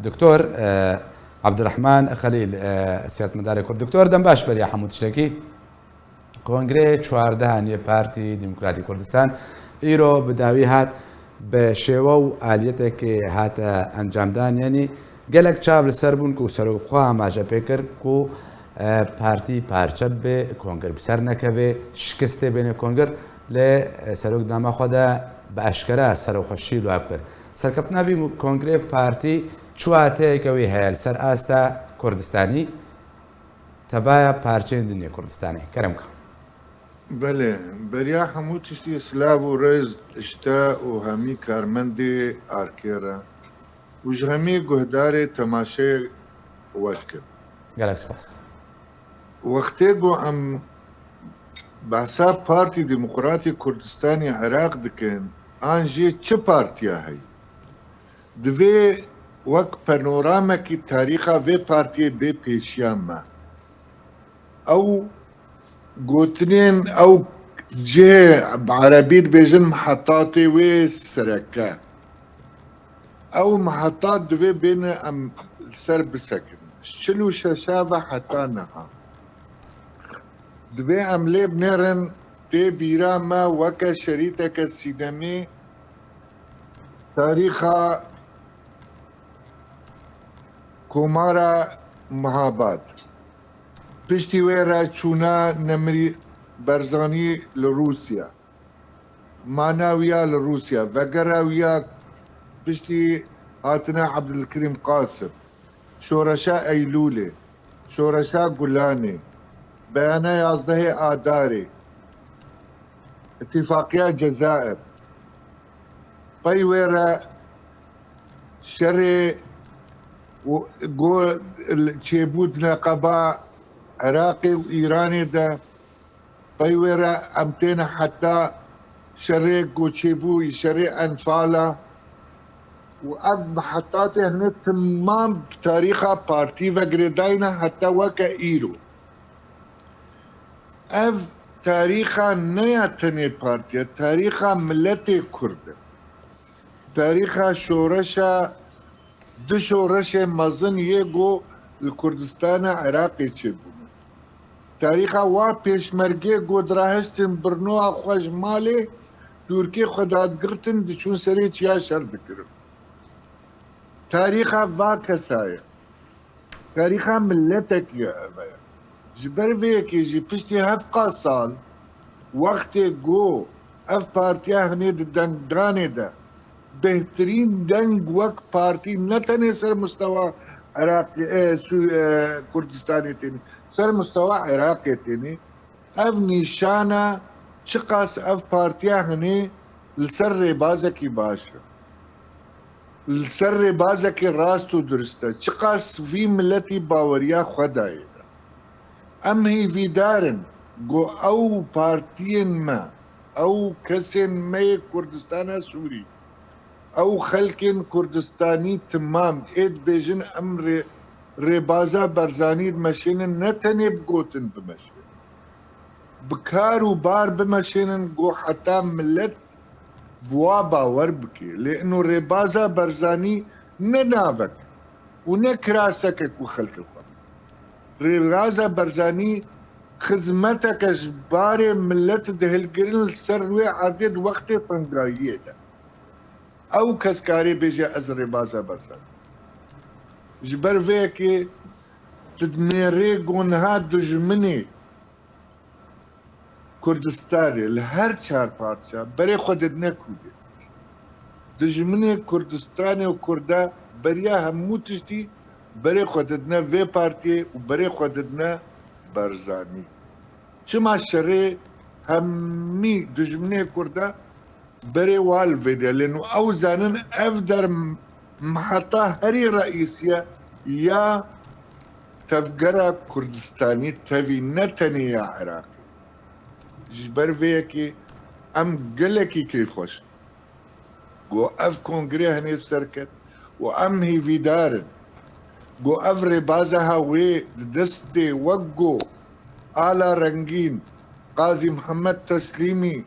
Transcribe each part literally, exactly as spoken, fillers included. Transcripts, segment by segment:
Doktor, e, Abdurrahman Xelîl, e, siyasetmedarê Kurd. Doktor, dem baş beriya hemû tiştekî. Kongreyê çardehan yê Partî Demokratîk Kurdistan îro bi dawî hat, bi şêwe û aliyetekê hate encamdan, yanî gelek çav li ser bûn ku serok bi xwe amaje pê kir ku, e, partî parçe bibe, kongir bi ser nekeve, şikestê bêne kongir, lê, e, serok dema xwe de bi eşkere ser xwe şîl û ev kir. Serkeftina vî kongreyê partî çi wateyeke wî heye li ser asta Kurdistanî? Tevaya parçeyên din yê Kurdistanê. Kerem ka. Belê, beriya hemû tiştî silav û rêz ji te û hemî karmendê Arkê re û ji hemî guhdarê temaşeyê we dikim. Gelek spas. Wextê ku em behsa Partî Demokratîk Kurdistanê Iraq dikin, an jî çi partiya heye? Divê wek panoramekî tarîxa vê partiyê bê pêşiya me. Ew gotinên, ew cihê, bi erebî dibêjin mihetatê wê sereke. Ew mihetat divê bêne em li ser bisekinin. Ji çil û şeşa ve heta niha. Divê em lê binêrin, tê bîra me weke şerîteke sînemî tarîxa Komara Mehabad. Piştî wê re çûna Nemirî Barzanî li Rûsya. Mana wî ya li Rûsya, vegera wî ya piştî hatina Ebdulkerîm Qasim, Şoreşa Eylûlê, Şoreşa Gulanê, Beyana yazdehê Adarê, Îtîfaqiya Cezayir, pey wê re şerê û go çêbû di neqeba Iraqê û Îranê de, pey wê re em têne heta şerê ku çêbû, şerê Enfala û ev mihetatê hene timam bi tarîxa partî ve girêdayî ne heta weke îro. Ev tarîxa ne ya tenê partiya, tarîxa miletê Kurd e. Tarîxa şoreşa, du şoreşê mezin yê ku li Kurdistana Iraqê çêbûne. Tarîxa wa pêşmergê ku dirahiştin birnoa xwe ji malê, dûrkê xwe dadigirtin, diçûn serê çiya şer dikirin. Tarîxa va kesa ye. Tarîxa miletekî ye ev e. Ji ber vê yekê jî piştî hevqa sal, wextê ku ev partiya hinê di dengdanê de bêhtirîn deng wek partî ne tenê ser mustewa Iraqê, e, Sû-, e, Kurdistanê tênê, ser mustewa Iraqê tênê, ev nîşana çiqas ev partiya hinê li ser rêbazekî baş e. Li ser rêbazekî rast û durist e. Çiqas vî miletî baweriya xwe dayê de. Em hîvîdar in ku ew partiyên me, ew kesên me yê Kurdistana Sûrî, ew xelkên Kurdistanî timam ê dibêjin em rê-, rêbaza Barzanî dimeşênin, ne tenê bi gotin bimeşênin. Bi kar û bar bimeşênin ku heta milet bi wa bawer bike. Lê ino rêbaza Barzanî ne navek û ne kiraseke ku xelkê xwe. Rêbaza Barzanî xizmeteke ji barê milet dihilgirin li ser wê erdê di wextê tengayiyê de. Ew kes karê bêje ez rêbaza Barzanî. Ji ber vê yekê tu dinêrê ku niha dijminê Kurdistanê li her çar parça berê xwe didine Kurdê. Dijminê Kurdistanê û Kurda beriya hemû tiştî berê xwe didine vê partiyê û berê xwe didine Barzanî. Çima şerê hemî dijminê Kurda berê wa li vê de lê nû ew zanin ev der m-, miheta herî reîsiye ya tevgera Kurdistanî tevî ne tenê ya Iraqê. Ji ber vê yekê em gelekî kêfxweş in ku ev kongre hinê bi ser ket û em hîvîdar in ku ev rêbaza ha wê di destê wek ku Ala Rengîn, Qazî Mihemed Teslîmî,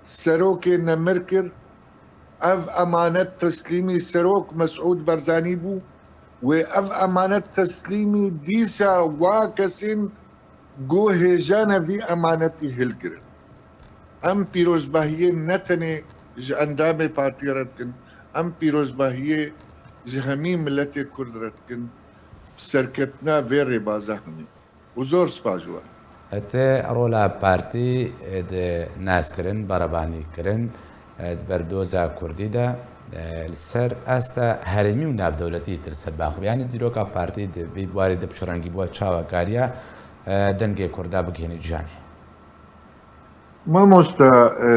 serokê nemir kir, ev emanet teslîmî serok Mesûd Barzanî bû, Wê ev emanet teslîmî dîsa wa kesên ku hêjane vî emanetî hilgirin. Em pîrozbahiyê ne tenê ji endamê partiyê re dikin, em pîrozbahiyê ji hemî miletê Kurd re dikin, serketina vê rêbaza hemî. Û zor spas ji we. Te rola partî, e, di naskirin, berevanîkirin, e, di berdoza Kurdî de, e, li ser asta herêmî û navdewletî, tu li ser baxû. Yanî dîroka partî di vî warî de piştrengî bû, çawa kariya, e, dengê Kurda bigihînî cîhanê? Mamosta, e,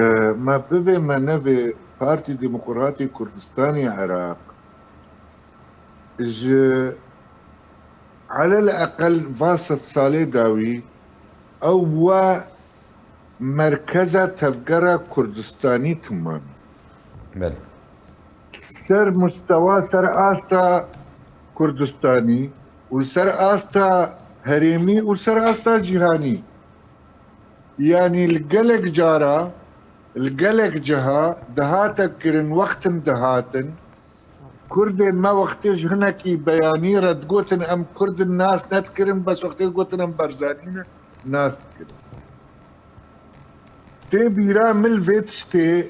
me bivê me nevê Partî Demokratî Kurdistanê Iraq ji elel eqel va sed salê dawî ew bûa merkeza tevgera Kurdistanî timam. Belê. Ser mustewa, ser asta Kurdistanî û li ser asta herêmî û li ser asta cîhanî. Yanî li gelek cara, li gelek ciha dihate kirin, wextin dihatin, Kurdên me wextê ji hinekî beyanî re digotin, em Kurd in, nas nedikirin, bes wextê digotin, em Barzanî ne, nas dikirin. Tê bîra min li vê tiştê,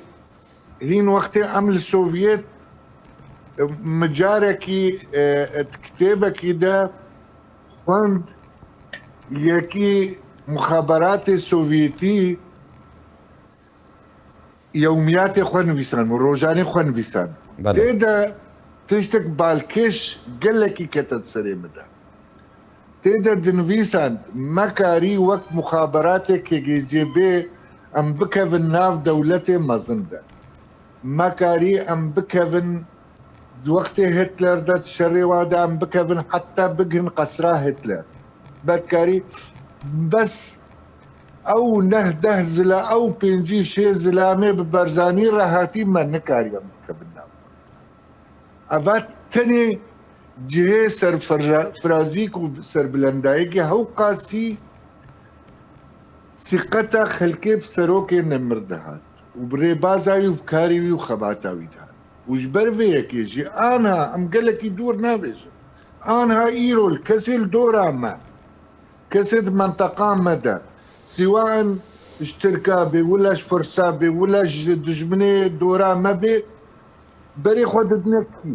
hîn wextê em li Sovyet, e, micarekî, e, e, di kitêbekî de xwend, yekî muxaberatê Sovyetî yewmiyatê xwe nivîsan û rojanê xwe nivîsan. Belê. Tê de tiştek balkêş gelekî kete di serê min de. Tê de dinivîsand, me karî wek muxaberatê K G B em bikevin nav dewletê mezin de. Me karî em bikevin di wextê Hitler de, di şerê wa de em bikevin heta bighin qesra Hitler. Bedkarî bes ew neh deh zila, ew pêncî şê zilamê bi Barzanî re hatî, me nikariye bikevin nav. Eva tenê cihê serfira-, firazîk û serbilendayîkê hewqasî sîqeta xelkê bi serokê nemir dihat û bi rêbaza wî û bi karê wî û xebata wî dihat. Û ji ber vê yekê jî anha em gelekî dûr nabêjin. Anha îro li kesê li dora me, kesê di menteqa me de, siwa in ji Tirka bê, wila ji Fursa bê, wila ji dijminê dora me bê, berê xwe didine kî?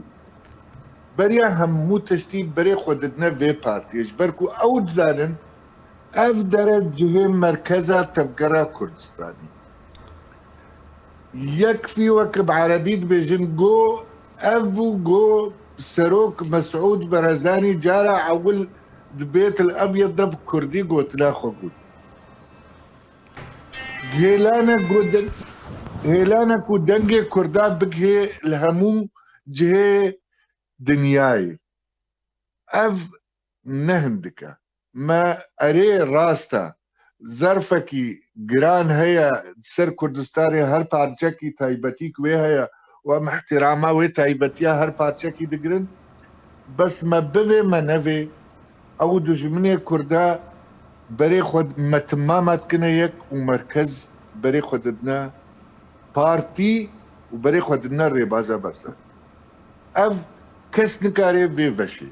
Beriya hemû tiştî berê xwe didine vê partiyê. Ji ber ku ew dizanin ev dere cihê merkeza tevgera Kurdistanê. Yek fî wek bi erebî dibêjin, go ev bû, go Serok Mesûd Barzanî cara ewil di Bêt el Ebyed de bi kurdî gotina xwe got. Hêlane ku de-, hêlane ku dengê Kurda bigihê li hemû cihê dinyayê. Ev ne hindik e. Me erê rast e. Zerfekî giran heye ser Kurdistanê, her parçekî taybetîk wê heye û em ihtirama wê taybetiya her parçekî digirin. Bes me bivê me nevê, ew dijminê Kurda berê xwe d-, me timama dikine yek û merkez berê xwe didine partî û berê xwe didine rêbaza Barzanî. Ev kes nikare vê veşê.